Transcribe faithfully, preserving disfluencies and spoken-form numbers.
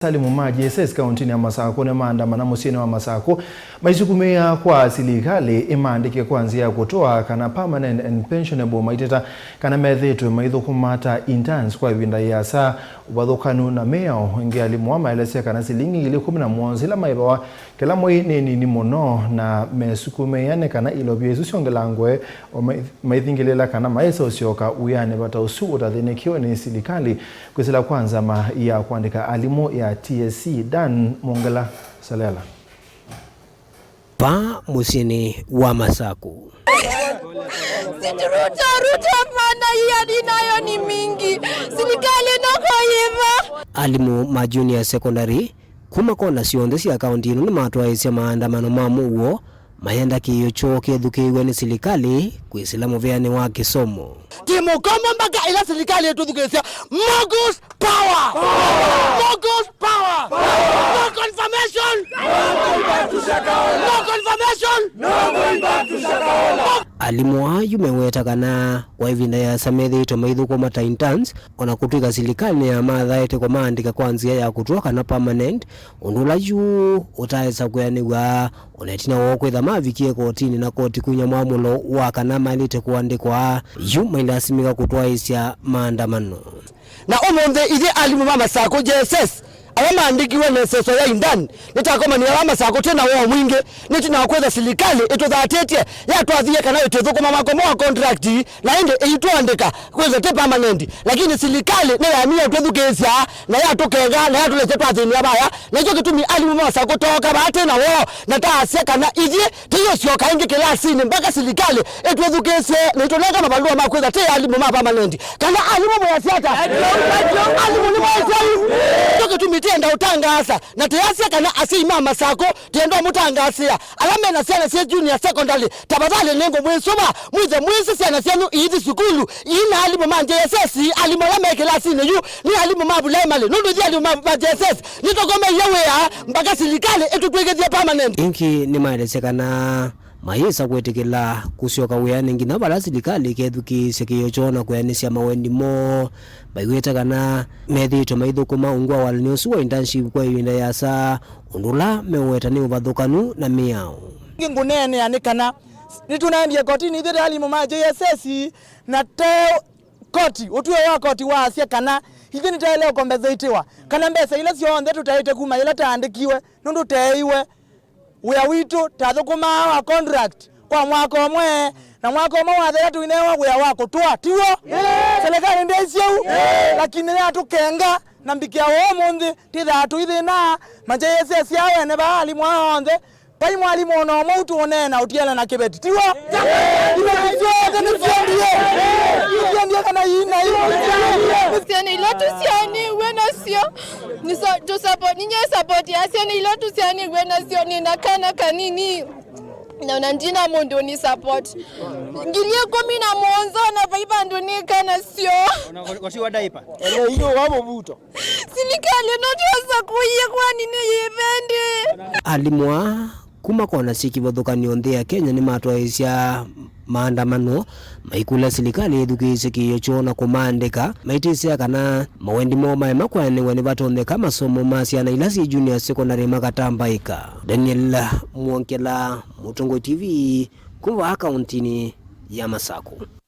Alimu ma J S S kaũntĩnĩ ya Masakũ nĩmaandamana mũsyĩnĩ wa Masakũ maisukumĩĩa kwa silikalĩ ĩmaandĩke kwa nzĩa ya kũtũa kana permanent and pensionable, maiteta kana methĩĩtwe maithũkũma ta interns kwa ĩvinda ĩasa, ũvathũkanu na mĩao. Ĩngĩ, alimũ aa maelesya kana silingi ngili kũmi na mũonza ila maĩvawa kĩla mwei nĩ nini mũno na mesukumĩĩa nĩ kana ilovia isu syongelangwe, o mai-, maithingĩlĩĩla kana maĩsa ũsyoka wĩanĩ vata ũsu ũtathĩnĩkiwe nĩ silikalĩ. Kwĩsĩla kwa nzama ya kũandĩka alimũ ya T S C, Dan Mwongela Salela. Vaa mũsyĩnĩ wa Masakũ. Siti Ruto, Ruto hapana, hii hadi nayo ni mingi. Serikali noko hiva. Alimũ ma junior secondary kuma kona syonthe sya kaũntĩ ĩno nĩmatwaĩĩsya maandamano ma mũuo mayenda kĩĩo kyoo kĩthukĩĩw'e nĩ silikalĩ kwĩsĩla mũvĩanĩ wa kĩsomo. Ti mũkomo mpaka ĩla silikalĩ ĩtũthukĩĩsya. Mogul's power! Mogul's power! No confirmation! No confirmation! Alimũ aa yu meweta kana kwa ĩvinda yĩasa methĩĩtwe maithũkũma ta interns, o na kũtw'ĩka silikalĩ nĩyamathaĩte kũmaandĩka kwa nzĩa ya kũtũa kana permanent, ũndũ ũla yu ũtaesa kwĩanĩw'a, o na ĩtina woo kwĩtha mavikie kotinĩ na koti kũinya mwamũlo wa kana maĩlĩte kũandĩkwa, yu mailasimĩka kũtwaĩĩsya maandamano. Na ũmũnthĩ, ithyĩ alimũ ma Masakũ J S S ala maandĩkiwe na ĩseso ya intern, nĩtakomanĩe ala Masakũ twĩ na woo mwingĩ, nĩ ĩtina wa kwĩtha silikalĩ ĩtũthatĩtye, yatwathie kana ĩtĩthũkũma mwaka ũmwe wa contract, na ĩndĩ ĩitũandĩka kwĩtha ti permanent. Lakini silikalĩ nĩyamie twĩthukĩĩsya, na yatũkenga, na yatũlesya twathĩnĩa vaya. Na nĩkyo kĩtumi alimũ ma Masakũ tooka vaa twĩ na woo, na taasya kana ithyĩ tũyĩsyoka ĩngĩ kĩlasinĩ mpaka silikalĩ ĩtwĩthukĩĩsye na ĩtũnenga mavalũa ma kwĩtha tĩ alimũ ma permanent. Kana alimũ mwĩasya ata? Alimũ nĩmwaĩsya yu. Nĩkyo kĩtumi tĩenda ũtangaasa, na tĩyasya kana asyai ma Masakũ tĩenda ũmũtangaasĩa ala me na syana syĩ junior secondary, tafadhali nĩngũmwĩsũva mwĩthe mwĩsĩ syana syenyu iithi sukulu, ii na alimũ ma J S S, alimũ ala me kĩlasinĩ yu nĩ alimũ ma primary, nũndũ ithyĩ alimũ ma, ma J S S nĩtũkomeie wĩa mpaka silikalĩ ĩtũtw'ĩkĩthye permanent. Ĩngĩ nĩmaelesya kana mayĩsa kwĩtĩkĩla kũsyoka wĩanĩ nginya vala silikalĩ ĩkethukĩĩsya kĩĩo kyoo na kwĩanĩsya mawendi moo, maiweta kana methĩĩtwe maithũkũma ungu wa walany'o ũsu wa internship kwa ĩvinda yĩasa, ũndũ ũla meũweta nĩ ũvathũkanu na mĩao. Ĩngĩ ngũneenea nĩ kana nĩtũnaendie kotinĩ ithyĩ ta alimũ ma J S S, na te koti, ũtw'ĩo wa koti waasya kana ithyĩ nĩtaĩle ũkombesĩtiwa, kana mbesa ila syonthe tũtaĩte kuma yĩla taandĩkiwe, nũndũ teeiwe wĩa witũ tathũkũmaa wa contract kwa mwaka ũmwe, na mwaka ũmwe wathela tũinewa wĩa wa kũtũa, tiw'o? Serikali ndĩsĩ ũu, lakini yatũkenga, na mbikĩa ũmũnthĩ twĩthaa tũithĩna ma J S S aa ene vaa alimũ aa onthe. Vai mwalimũ o na ũmwe ũtũũneena ũtiele na kĩveti, tiw'o? Iveti syonthe nĩsyendie. Nĩsyendie kana ii na ii. Syana ila tũsyaanĩw'e nasyo, nĩ so-, tũsupport, ninyie support ya syana ila tũsyaanĩw'e nasyo, nĩ na kana kanini. Na ona ndina mũndũ ũni support. Ngili ĩkũmi na mũonza ona vai vandũ nĩka nasyo. Ona gũtiwa diaper. Ele iyo wa mũvuto. Silikalĩ no twosa kũie kwani nĩ yĩvendi. Alimũ aa kuma kona syĩ kĩvathũkany'o nthĩ ya Kenya nĩmatwaĩĩsya maandamano, maikũlya silikalĩ ĩthukĩĩsye kĩĩo kyoo na kũmaandĩka, maitĩsya kana mawendi moo maema kwaanĩw'a nĩvatonyeka masomo ma syana ila syĩ junior secondary makatambaĩka. Daniel Mwongela, Mũtongoi T V, kuma vaa kaũntĩnĩ ya Masakũ.